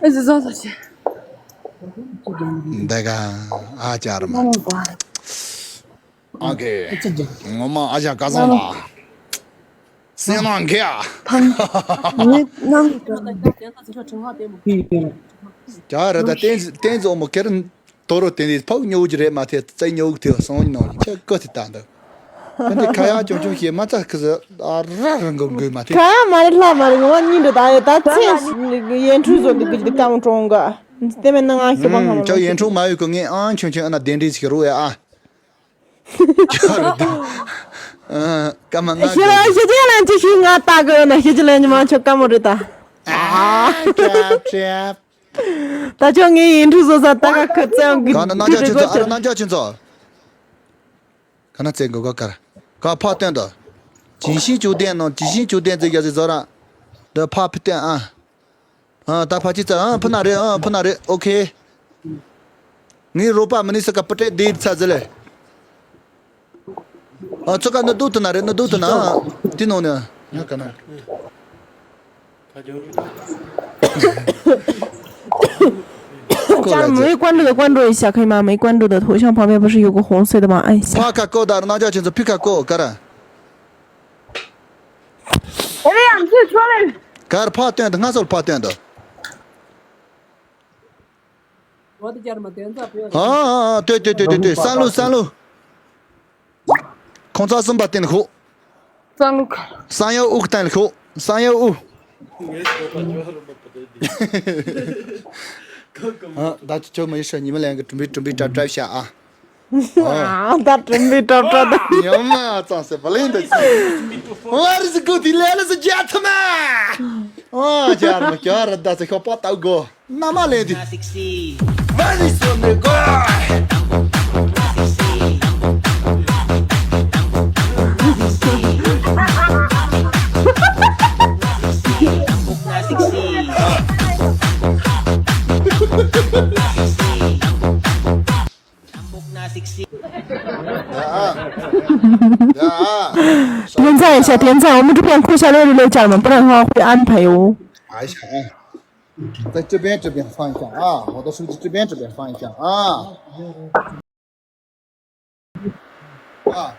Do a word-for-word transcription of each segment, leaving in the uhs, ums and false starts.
ཨེ་ཟི་ཟོ་ཟོ་ཆེ། འདི་ག་ཨ་ཅག་རེད་མ། ཨ་ཀེ། ངོ་མ་ཨ་ཅག་སྐལ་བཟང་ལགས། སེམས་ནང་གི་ཨ། ཐང་། ངས་ནང་དུ། ཀྱ་ར་ད་བསྟན་བསྟན་རྫོང་མོ་ཁེར་དོ་རུ་དེ་ནས་ཕག་ཉོ་རྒྱུ་རེད་མ་ཐེ་རྩེ་ཉོ་གི་ཐེ་སོང་ཉོ་ཁྱེད་ཀོ་ཐེ་ད་འདི། ཁ་འདི་ཁ་ཡ་ཅུང་ཅུང་ཞེ་མ་ཚ་ཁི་ཟི་ཨ་ར་རང་གི་འགོས་མ་ཐེ། ཁ་ཡ་མ་རེད་ལྷ་མ་རེད་ངོ་མ་གཉིས་འདྲ་ད་ཡོད་ད་ཚེ་ཡན་ཁྲུ་བཟོ་འདུག་གི་ཀ་མོ་གྲོང་ག་དེ་མེད་ན་ང་ཤི་པ་ང་མ་ཅག་ཡན་ཁྲུ་མ་ཡོད་གི་ངས་ཨང་ཆུང་ཆུང་ཨ་ན་གདན་འདྲེན་ཞིག་རོ་ཡ་ཨ། ཁྱོད་རེད་ད། ཨ། སྐར་མ་ལྔ་ཤེས་ར་དགོས། ཤེས་ཀྱི་ལན་ཅི་ཤེས་ང་ལྟ་དགོས་ན་ཤེས་ཀྱི་ལན་ཉི་མ་ཁྱོད་སྐར་མོ་རེད་ད། ཨ། ཀྲེབ་ཀྲེབ། ད་ཁྱོད་ངའི་ཡིན་འཁྲུག་བཟོ་ས་ལྟ་ག་ཁུ་ཙམ་གི་ག་ན་རྣམ་འཇག་ཁྱོད་ཚོ། ཨ་ར་རྣམ་འཇག་ཁྱོད་ཚོ། ག་ན་བཙན་དགོས་ག་གར། ག་ཕག་སྟོན་དང་། ཇི་ཤིང་བཅུ་ལྡན་ནང་ཇི་ཤིང་བཅུ་ལྡན་ཙེ་རྒྱ་ཟེ་བཟོ་ར། འདི་ཕག་ཕི་སྟོན་ཨ། ཨ་ད་ཕ་ཅི་ཙ་ཨ་ཕུ་ན་རེ་ཨ་ཕུ་ན་རེ་ཨོ་ཁེ། ངའི་རོགས་པ་མི་ནི་ས་ཀ་པུ་ཏྲེ་དེབ་ཚ་ཟེར་ལེ། ཨ་ཚོ་ཀ་ནི་སྡུག་ཏུ་ན་རེ་ནི་སྡུག་ཏུ་ན། དེ་ནང་ནས་ང་ག་ན། 家人们，关注的关注一下，可以吗？没关注的，头像旁边不是有个红色的吗？按一下。ཕ་ཁ་ཀོ་ད་ར་ན་ཅག་ཁྱེད་ཚོ་ཕི་ཁ་ཀོ་ག་ར། 哎呀，你这出来。གར་ཕག་སྟོན་དང་སྔ་སོར་ཕག་སྟོན་དང་། ཨ་ཨ་ཨ་ལྟོས་ལྟོས་ལྟོས་ལྟོས་བསམ་བློ་བསམ་བློ། ཁོང་ཚ་གསུམ་པ་བསྟན་ཤོག་བསམ་བློ་ག་བསམ་ཡག་དབུགས་བསྟན་ཤོག་བསམ་ཡག་དབུགས། ཨ་ད་ཅི་ཁྱོད་མ་ཡི་ཤ་ཉི་མ་ལན་གི་གྲུམ་བི་གྲུམ་བི་གྲབ་གྲབ་བྱ་ཨ། ཨ་ད་གྲུམ་བི་གྲབ་གྲབ་ད། ཉི་མ་ཙང་སེ་བ་ལེན་ད་ཅི། What is good eleven is a gentleman? ཨ་ཅར་མ་ཅར་ད་ཚེ་ཤོག་པ་ཏག་གོ། མནའ་མ་ལེན་དུས། What is on the go? ཡ། ཡ། 点赞一下，点赞，我们这边扣下六六六，家人们，不然的话会安排哦。 哎呀，在这边这边放一下啊，我的手机这边这边放一下啊。啊，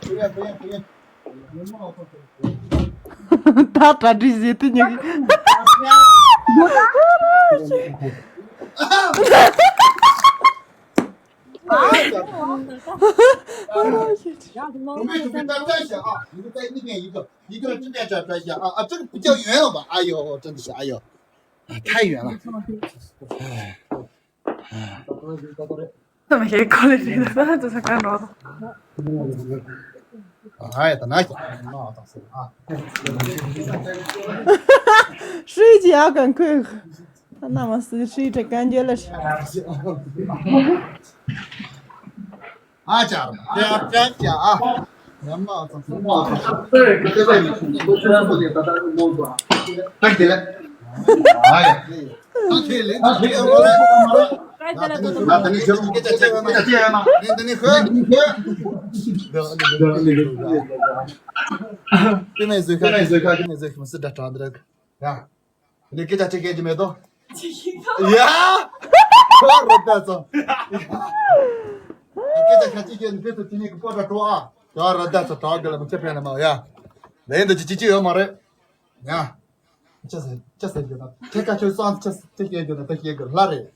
不远不远不远。 ད་གྲ་སྒྲིག་བྱེད་དུས་ཉོ་གི།准备准备，再转一下啊！一个在那边，一个一个这边转转一下啊！啊，这个比较远了吧？哎呦，真的是，哎呦，太远了。哎。 怎么也过来这个？这是干着的。哎，等那一下，那倒是啊。 睡觉赶快，他那么是睡着感觉了是。 ཨ་ཅག་ར་ཅག་ཅག་ཅག་ཨ། ཉམས་མ་ཙམ་ཙམ་མ་ཙམ་ཙམ། ལྟ་གི་ལེ། ཨ་ཡ། ཨ་ཁེ་ལེ་ཨ་ཁེ་ལེ་མ་རེད། ད་དེ་ནི་ཁྱོད་ཀྱི་སྐད་ཆ་བཤད་ཀྱི་ཡོད་ན། དེ་ནི་ཁོས། པི་མེ་བཟོས་ཁ་པི་མེ་བཟོས་ཁ་པི་མེ་བཟོས་ཁ་མི་སྲིད་འདྲ་དྲག་འདི་རེད། ཡ། ནི་སྐད་ཆ་ཅིག་སྐད་ཀྱི་མེད་དོ། ཅི་ཞིག་དང་། ཡ། ཁོ་རོ་ད་ཙོ། སྐད་ཆ་ཁ་ཅིག་སྐད་ནི་དེ་ཚོ་དེ་ནི་གི་པོ་ད་ཀྲོ་ཨ། ཡ་ར་ད་ཙོ་གྲག་གི་ལ་མི་ཚེ་ཕན་ལ་མ་ཡ། ལན་འདི་ཅི་ཅི་ཅི་ཡོད་མ་རེད། ཡ། ཅི་ཟེར་ཅི་ཟེར་རྒྱུ་ན་དེ་ཁ་ཆོས་སང་ཅི་ཟེར་དེ་སྐད་རྒྱུ་ན་དེ་སྐད་གི་ལ་རེད།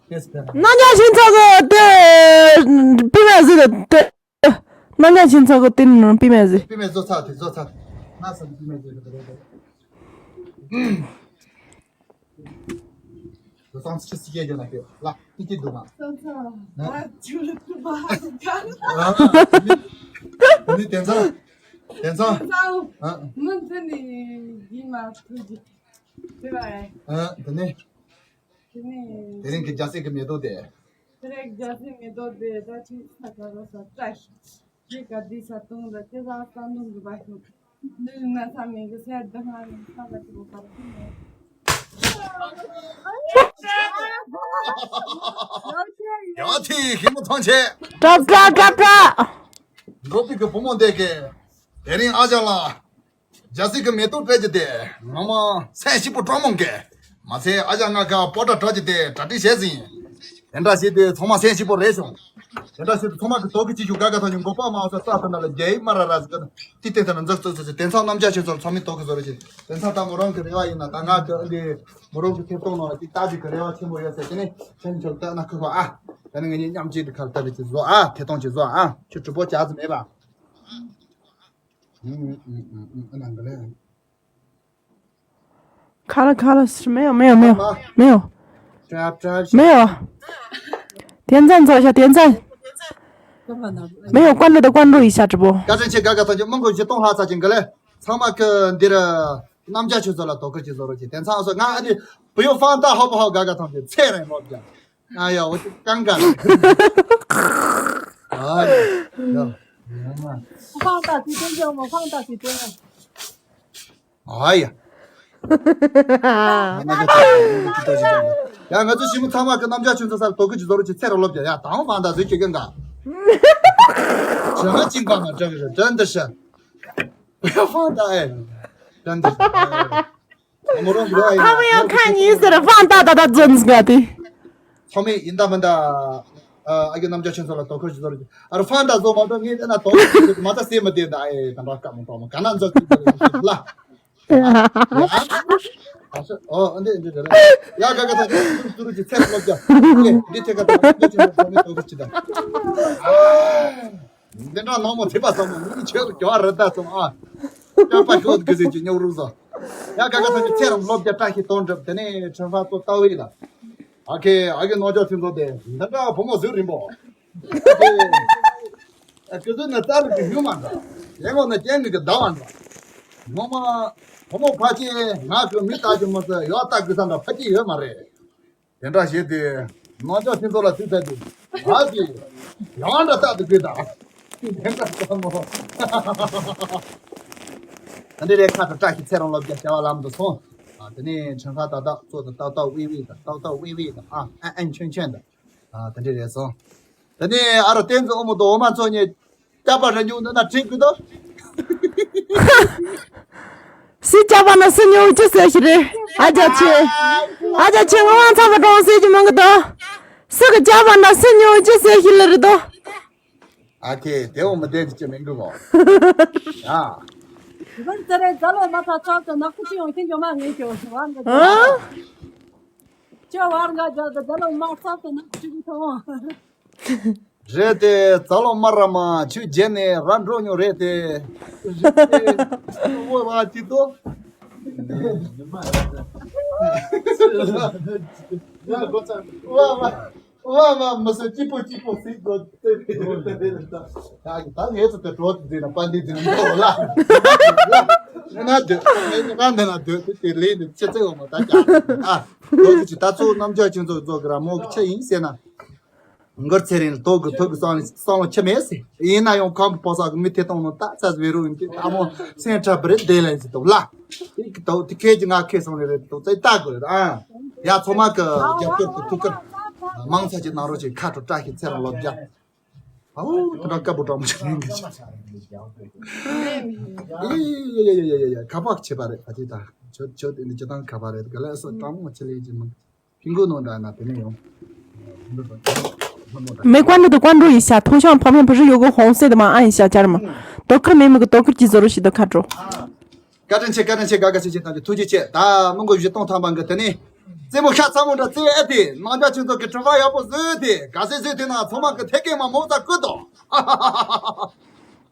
ཕན་སི་ཕན་ལ། རྣམ་རྒྱལ་ཕྱིན་ཚོགས་གི་དེ་པི་མེ་ཟི་དེ། རྣམ་རྒྱལ་ཕྱིན་ཚོགས་ཀྱི་དེ་ནི་པི་མེ་ཟི། པི་མེ་བཟོ་ཚར་དེ་བཟོ་ཚར་དེ། ང་ཚོ་པི་མེ་བཟོ་གི་རེད། བཟོ་ཚང་ཆི་སི་ཀེ་རྒྱུ་ན་ཁྱོད་ལ་ཏི་ཏི་འདུག་ན། བཟོ་ཚང་ང་ཆུ་ལུ་ཏུ་བ་ག་ལ། དེ་ནི་དེ་ཚང་དེ་ཚང་། དེ་ཚང་། ཨ། མི་འདི་ནི་ཡིན་མ་ཐུག་གི་དེ་བ་ཨེ། ཨ་དེ་ནི། དེ་ནི། དེ་རིང་གི་རྒྱལ་སྲས་ཀྱི་མེ་ཏོག་དེ། དེ་རིང་རྒྱལ་སྲས་མེ་ཏོག་དེ་ད་ཅི་ས་ག་ར་ས་བཀྲ་ཤིས། ཅི་ག་དི་ས་སྟོང་ལ་ཅི་ས་ས་འདུག་གི་བ་ཤོག་ནི་ན་ས་མེ་གི་སེ་ད་ཧ་ནི་ས་ལ་ཅི་གོ་པར་ཅི་ནི། ཡ་ཐི་ཧི་མོ་ཐང་ཆེ། ཀྲབ་ཀྲབ་ཀྲབ་ཀྲབ། འགོ་པི་གི་བུ་མོ་དེ་གི། དེ་རིང་ཨ་ཅག་ལ། རྒྱལ་སྲས་ཀྱི་མེ་ཏོག་སྤྲད་རྒྱུ་དེ་ངོ་མ་སེམས་སྐྱིད་པོ་སྤྲོ་མོ་གི། མ་ཚད་ཨ་ཅག་ང་ག་པོ་ཏྲ་གྲོགས་ཀྱི་དེ་གྲ་སྒྲིག་བྱས་ཟིན། དེ་འདྲ་བྱས་ཏེ་ཚང་མ་སེམས་སྐྱིད་པོ་རེད་བྱུང་། དེ་འདྲ་བྱས་ཏེ་ཚང་མ་གི་དོ་གི་ཅི་ཞུ་ག་ག་ཐང་ཉུང་མགོ་པ་མ་སོ་ས་ཐ་ན་ལ་རྒྱ་ཡིག་མ་ར་ར་ཟི་ག་ཏི་ཏེ་ཐ་ན་འཛག་ཙོ་ཙོ་ཙོ་དེང་སང་རྣམ་རྒྱལ་ཆོས་ཚོར་ཚང་མས་དོ་གི་བཟོ་རེ་བྱེད། དེང་སང་ད་མོ་རང་གི་རེ་བ་ཡིན་ན་ད་ང་གི་ཨ་འདི་མོ་རང་གི་ཐེབས་གཏོང་ནང་ལ་ཅིག་ལྟ་རྒྱུ་གི་རེ་བ་ཆེན་པོ་ཡོད་ཟེར་དེ་ནས་ཁྱེད་ཚོ་ལྟ་ན་ཁུ་ཁུ་ཨ། ད་ནི་ངེད་གཉིས་མཉམ་གཅིག་ཏུ་ཁ་ལ་ལྟ་རེ་ཅིག་བཟོ་ཨ། ཐེབས་གཏོང་ཅིག་བཟོ་ཨ། ཁྱོད་གྲུ་པོ་ཅག་ཙམ་མེད་པ། ཨ་ནང་གི་ལས། 卡了卡了，是没有没有没有没有没有，点赞做一下点赞，没有关注的关注一下直播。 བཀའ་དྲིན་ཆེ། ག་ག་ཐང་ཆེ། མི་མགོ་བཞི་སྟོང་ལྷག་ཙམ་ཅིག་གི་ལས་ཚང་མ་གི་འདིར་རྣམ་རྒྱལ་ཆོས་ཚོ་ལ་དོ་ཁུར་ཅིག་བཟོ་རོགས་གྱིས། དེང་སང་སོ་ང་ཨ་ནི་བུ་ཡོ་ཧྥང་ཏ་ཧོ་པ་ཧོ་ག་ག་ཐང་ཆེ་ཚེ་རིང་ལོ་བརྒྱ། ཨ་ཡ་འོ་ཅི་གང་ག་ཨ་ཡ་ཡ། 放大时间就我放大时间了。 ཨ་ཡ། ཡ་ང་ཚོ་ཞི་མོ་ཚང་མ་གི་རྣམ་རྒྱལ་ཆོས་ཚོ་སར་དོ་ཁུར་ཅིག་བཟོ་རོགས་ཀྱིས། ཚེ་རིང་ལོ་བརྒྱ། ཡ་དང་བང་ད་ཟོས་ཁྱོད་ཀྱང་ག་ཞི་མ་གཅིག་པ་མ་འདྲ་གི་རེད། དྲན་འདི་ཤི། བུ་ཡོ་ཧྥང་ཏ་ཨེ། དྲན་འདི་ཤི། མོ་རང་གི་ཨ་མོ་ཡང་ཁ་ཉིན་ཟེར་ཧྥང་ཏ་ད་ད་རྫུན་ཟེར་ག་དེ། ཚང་མས་ཡིན་ད་མིན་ད། ཨ་གི་རྣམ་རྒྱལ་ཆོས་ཚོ་ལ་དོ་ཁུར་ཅིག་བཟོ་རོགས་ཀྱིས། ཨ་རུ་ཧྥང་ཏ་བཟོ་མ་གཏོགས་ངས་ད་ན་དོ་ཁུར་ཅིག་མ་ད་སེ་མི་དེ་ད་ཨེ་ད་འདྲ་སྐམ་མོ་ཏོ་མོ་ག་ན་འཛོ་ཅིག་ལ། ཨ་ཨོ་ཨ་འདི་འདི་རེད། ཡ་ག་ག་ད་ཏུ་རུ་ཅིག་ཚེ་ལོ་བརྒྱ། འདི་ཐེ་ག་ད་འདི་ཅིག་ཚང་མས་དོ་ཁུར་ཅིག་ད། འདི་འདྲ་ནང་མོ་ཐེ་པ་ཚང་མ་ངས་ཁྱོད་ཀྱི་བ་རི་ད་ཚང་ཨ། ཀྱང་པ་ཤོད་གི་ཟིན་གྱི་སྙོབ་རུ་ཟ། ཡ་ག་ག་ད་ནི་ཚེ་རིང་ལོ་བརྒྱ་བཀྲ་ཤིས་དོན་འགྲུབ། དེ་ནས་ཁྲིམས་ཧྥ་ཏོ་ལྟ་བས་ལ། ཨ་ཁེ་ཨ་གི་ནོ་ཅོ་ཐིན་ཚོ་དེ་འདི་འདྲ་བུ་མོ་ཟུག་རིང་པོ། ཨ་ཁེ་ཨ་ཁེ་ཚོ་ནི་རྩ་ལུག་གི་ཡུལ་མ་འདྲ། ཡེ་ངོ་ནི་སྐྱེ་དངོས་ཀྱི་ཟླ་བ་འདྲ། ངོ་མ་བུ་མོ་ཕ་ཆེ་ང་གི་མི་ལྟ་རྒྱུ་མི་ཚེ་ཡོད་ལྟ་དགོས་ས་འདྲ་ཕ་ཆེ་ཡོད་མ་རེད། དེ་འདྲ་བྱས་ཏེ་ནང་ཆོས་ཁྱིམ་ཚང་ལ་ཚུད་ཚར་དུས་ང་གིས་ཡང་འདྲ་ལྟ་དུ་དགོས་དང་། དེ་འདྲ་ཙམ་མོ། ད་འདི་རེད། ཁ་དང་བཀྲ་ཤིས་ཚེ་རིང་ལོ་བརྒྱ་བྱ་བ་ལམ་དུ་སོང་། ཨ་དེ་ནས་ཁྲིམས་ཁང་ཏག་ཏག་ཚོགས་དང་ཏག་ཏག་ཝི་ཝི་དང་ཏག་ཏག་ཝི་ཝི་དང་ཨ་ཨན་ཨན་ཆོན་ཆོན་དང་། ཨ་དེ་འདྲ་རེད་སོང་། དེ་ནས་ཨ་རོ་བསྟན་འཛིན་ཨོ་མོ་དང་འོ་མ་ཚོ་གཉིས། སྐྱག་པ་རེ་ཉུང་ནི་ན་དྲིན་གི་དོ། སུས་སྐྱག་པ་ན་སུ་ཉུང་ཅི་ཟེར་ཞིག་རེད། ཨ་ཅག་ཆེ། ཨ་ཅག་ཆེ་ངོ་མ་ཚ་བ་གྲོང་ཟེར་གྱི་མང་གི་དོ། སུ་གི་སྐྱག་པ་ན་སུ་ཉུང་ཅི་ཟེར་ཞིག་ལ་རེད་དོ། ཨ་ཁེ་དེ་འོ་མི་བདེན་གྱི་ཅི་མིན་གི་གོ། ཡ། ཟིན་ཙེ་རེ་ཛ་ལོ་མ་ཐ་ཚབ་ཏུ་ནག་ཁུ་ཅི་ཡོང་ཁྱེད་འགྱོ་མ་ངེས་ཀྱོ་ཧ་འགའ་ཨ། ཅི་བར་འགའ་རྒྱ་གི་ཛ་ལོ་མ་ཚབ་ཏུ་ནག་ཁུ་ཅི་གི་ཐོང་། རེད་དེ་ཙ་ལོ་མ་ར་མ་ཆུ་རྒྱལ་ནས་ར་འགྲོ་མྱོང་རེད་དེ། རེད་དེ་བོ་བ་ཅི་ཏོ། བ་བ་བ་བ་མི་སུ་ཅི་པོ་ཅི་པོ་སི་གོ་ཏེ་ཏེ་ཏེ་ཏེ་ཏེ་ད་ད་ངས་ཚོ་དེ་གྲོགས་དེ་ན་པ་འདི་དེ་ནི་ལ་ལ་ན་དེ་ང་འདི་ན་དེ་དེ་ལས་ནི་ཅི་ཙེ་འོ་མ་ད་ཀྱ་ཨ་ལོ་ཅི་ད་ཚོ་རྣམ་རྒྱལ་ཁྱེད་ཚོ་ཚོ་གི་ར་མོ་གི་ཆ་ཡིན་ཟེར་ན། མགུར་ཚེ་རིང་ལ་དོག་གི་ཐུག་གི་སང་སང་ལོ་ཁྱི་མེད་ཟེར། ཡིན་ན་ཡང་ཁམས་པོ་སག་གི་མི་ཐེ་གཏོང་ནོ་ད་ཚ་བེ་རུ་ཡིན་ཏེ་ད་མོ་སེང་ཁྲ་བི་རེད་དེ་ལན་ཟེར་དོ་ལ། ཡིག་གི་དོག་དེ་ཁྱེད་ཀྱི་ང་ཁེ་སང་ལེ་རེད་དོ་ཚེ་ལྟ་དགོས་རེད་ཨ། ཡ་ཚོ་མ་གི་རྒྱབ་སྐྱོར་གི་ཐུགས་ཁུར་མང་ཚ་ཅིག་གནང་རོགས་ཅིག་ཁ་དྲོ་བཀྲ་ཤིས་ཚེ་རིང་ལོ་བརྒྱ། ཨའུ་དེ་འདྲ་དཀར་པོ་འདྲ་མོ་ཅིག་ཡིན་གི་ཅིག་ཡ་ཡ་ཡ་ཁ་པག་བྱེད་པ་རེད་ཨ་ཅེ་ད་ཁྱོད་ཁྱོད་དེ་འདི་ཅི་དང་ཁ་པག་རེད་ག་ལ་སོ་དྲང་མོ་ཆེ་ལེ་ཅི་མ། ཕིང་གོ་ནོ་འདྲ་ན་དེ་ནས་ཡོང་། 没关注的关注一下，头像旁边不是有个红色的吗？按一下，家人们。多克美美个多克记住了，是多卡住。 བཀའ་དྲིན་ཆེ། བཀའ་དྲིན་ཆེ། དགའ་དགའ་ཆེ་ཆེ་དང་ཐུགས་རྗེ་ཆེ། ད་མི་མགོ་བཞི་སྟོང་ཐམ་པ་འགི་དེ་ནས་རྩེད་མོ་ཤ་ཚ་མོ་འདྲ་རྩེ་ཨེ་དེ་ནང་རྒྱ་ཆུ་ཚོད་ཀྱི་གྲུ་པ་ཡག་པོ་བཟོས་ཏེ་དགའ་སེ་བཟོས་དེ་ན་ཚང་མ་གི་ཐད་ཀའི་མ་མོ་ཙ་ཀུ་དོ།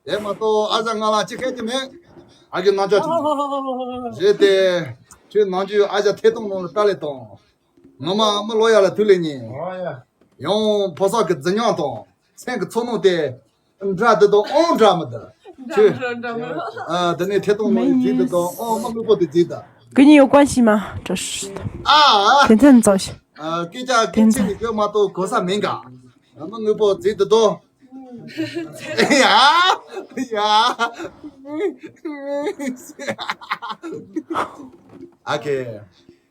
དེ་མ་གཏོགས་ཨ་ཟ་ང་ལ་ཅི་ཁེ་ཀྱི་མེད། ཨ་གི་ནང་རྒྱ་ཆུ་ཚོད་རེད་དེ་ཁྱོད་ནང་རྒྱུ་ཨ་ཟ་ཐད་གཏོང་ནང་ལ་ལྟ་ལེ་དང་། ངོ་མ་མི་ལོ་ཡག་ལ་ཐུགས་ལེགས་ཉེས། ཡང་ཕོ་སོག་གི་རྫི་ཉམས་དང་སེམས་ཀྱི་ཚོར་སྣང་དེ་འདྲ་འདི་དང་ཨང་འདྲ་མི་འདུག་ཁྱོད་འདྲ་འདྲ་མི་འདུག་ཨ་དེ་ནས་ཐད་གཏོང་ནང་ཡི་རྫི་འདི་དང་ཨང་མི་ལུས་པོ་དེ་རྫི་ད། 跟你有关系吗？这是。 ཨ། 点赞走一下。 ཨ་སྐད་ཆ་སྐད་ཆ་ནི་དགོས་མ་གཏོགས་གོ་ས་མིན་ག་ཨ་མི་ལུས་པོ་རྫི་འདི་དང་། ཡ་ཡ། ཨ་ཁེ།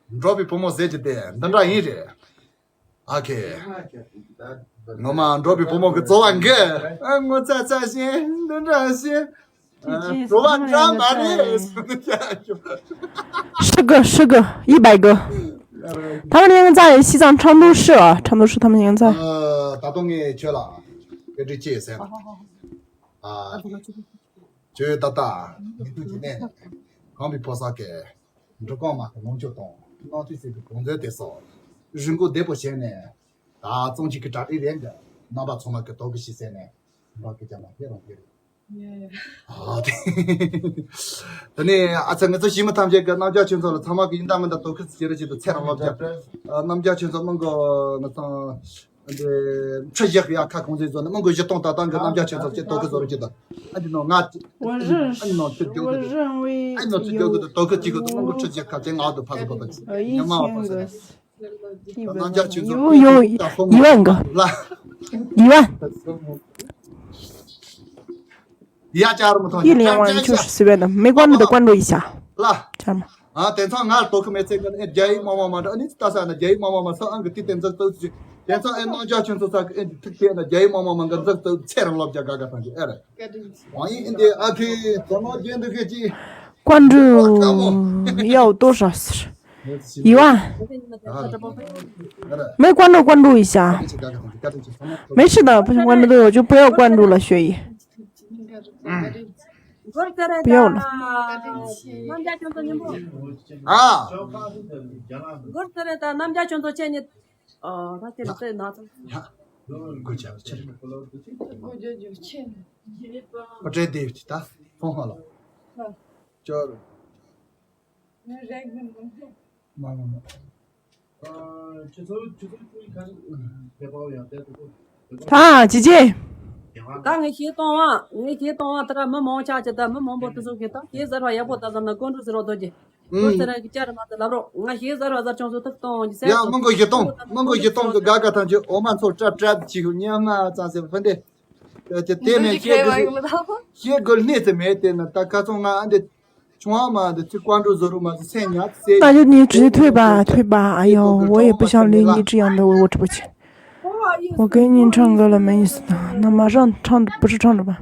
འགྲོ་བའི་བུ་མོ་ཟེར་གྱི་དེ་འདི་འདྲ་ཡིན་རེད། ཨ་ཁེ། ངོ་མ་འགྲོ་བའི་བུ་མོ་གི་བརྩེ་བ་འགི། ཨ་ངོ་ཚ་ཚ་ཞིང་འདི་འདྲ་ཞིང་། ཨ་བྲོ་བ་འདྲ་མ་རེད། 十个，十个，一百个。他们那个在西藏成都市啊，成都市他们那个在。 ད་དུང་ངས་ཁྱོད་ལ་བཀའ་འདྲི་ཅིག་ཟེར། ཨ། ཁྱོད་ད་ལྟ་ཉིན་ཐོ་གི་གནས་ནས་གངས་པའི་ཕོ་གསར་གྱི་འབྲི་གུང་མ་གི་ལོངས་སྤྱོད་དང་གནང་དུས་ཟེར་གི་གོང་ཚད་དེ་སོགས་རིན་གོང་བདེ་པོ་བྱས་ནས། ད་གཙང་ཆུ་གི་གྲ་སྒྲིག་ལས་འགུལ་རྣམ་པ་ཚང་མ་གི་དོ་གི་ཤི་ཟེར་ནས་འབག་གི་ཀྱང་མ་ཕེ་རང་ཕེ་རེད། ཨ་དེ། ད་ནི་ཨ་ཚ་ང་ཚོ་ཞི་མི་ཐམས་ཅད་ཀྱི་རྣམ་རྒྱལ་ཆོས་ཚོགས་ལ་ཚང་མ་གི་ཡིན་ད་མིན་ད་དོ་ཁུར་ཟེར་རེ་ཅིག་ཏུ་ཚེ་རང་ལོ་བརྒྱ། རྣམ་རྒྱལ་ཆོས་ཚོགས་མི་མགོ་ང་ཚང་འདི་ཁྲི་བཞི་ཡ་ཁ་གོང་ཚེ་བཟོ་ནི་མི་མགོ་བཞི་སྟོང་ད་ཏང་གི་རྣམ་རྒྱལ་ཆོས་ཚོགས་ཀྱི་དོ་ཁུར་བཟོ་རེ་ཅིག་ད། ཨ་འདི་ནོ་ང་ཨ་འདི་ནོ་ཚུར་རྒྱོ་གི་ཨ་འདི་ནོ་ཚུར་རྒྱོ་གི་དོ་ཁུར་ཅིག་གི་དོ་མི་མགོ་ཁྲི་བཞི་ཁ་ཚེ་ང་དུ་ཕ་གི་དོ་ད་ཉི་མ་བ་པ་ཟེར་ན། 一千个，一百个，有有一万个，一万，一两万，就是随便的，没关注的关注一下。 ལ། 这样吗？ ཨ་དེང་སང་ང་དོ་ཁུར་མེད་ཚེ་གི་ཨེ་རྒྱ་ཡིག་མང་མང་མ་འདྲ་ཨ་ནི་ལྟ་ས་ན་རྒྱ་ཡིག་མང་མང་མ་ས་ཨང་གི་དེ་དེ་འཛག་ཙོག་ཅིག་དེང་སང་ཨེ་རྣམ་རྒྱལ་ཆོས་ཚོགས་ས་གི་ཨེ་ཐིག་དེ་ན་རྒྱ་ཡིག་མང་མང་མ་འགའ་འཛག་ཙོག་ཚེ་རང་ལོ་བརྒྱ་དགའ་དགའ་ཐང་གི་ཨེ་རེད། ཝང་ཡིན་ཨིན་དེ་ཨ་ཁི་ཙོ་ནོ་རྒྱན་འདུག་གི་ཅི། 关注要多少是？一万。没关注，关注一下。没事的，不想关注的我就不要关注了，学姨。 སྒོར་ཙེ་རེ་ད། 不要了。རྣམ་རྒྱལ་ཁྱོད་ཚོ་མཉམ་པོ། ཨ། སྒོར་ཙེ་རེ་ད་རྣམ་རྒྱལ་ཁྱོད་ཚོ་ཁྱེད་གཉིས། ཨ། ད་ཁྱེད་ཚོ་ན་ཚོ། ཡ། དགོས་ཆ་ཆེ། པ་ཏྲེ་དེབ་ད་ཕོང་ཧ་ལ། ཅོར། མ་མ་མ། ད་ཅི་ཅི། ད་ངས་ཞེ་གཏོང་བ་ངས་ཞེ་གཏོང་བ་ད་ག་མི་མང་ཆ་ཅི་ད་མི་མང་པོ་དེ་ཚོ་གི་ད་ཞེ་གཟར་བ་ཡག་པོ་ད་ཟ་ན་ཀོན་ཀྲུ་ཟེར་བ་དོ་ཅི། ཀོན་ཟེར་ར་གི་ཅར་མ་ད་ལབ་རོགས་ང་ཞེ་གཟར་བ་གཟར་ཆུང་ཚོ་ཐུག་གཏོང་གི་ཟེར། ཡ་མི་མགོ་ཞེ་གཏོང་མི་མགོ་ཞེ་གཏོང་གི་དགའ་དགའ་ཐང་ཆུ་འོ་མ་ཚོ་ཀྲབ་ཀྲབ་ཅིག་ཉི་མ་ཙང་ཟེར་ཕན་དེ། དེ་དེ་མེད་ཤེས་དགོས་ཤེས་དགོས་གནས་ཚེ་མེད་དེ་ན་ད་ཁ་ཚོང་ང་ཨ་འདི་ཆུང་ཨ་མ་འདི་ཚེ་ཀོན་ཀྲུ་བཟོ་རུ་མ་ཚེ་སེ་ཉག་ཚེ། 那就你直接退吧，退吧。哎呦，我也不想理你这样的，我我直播间。我跟你唱歌了没意思的，那么马上唱不是唱着吧？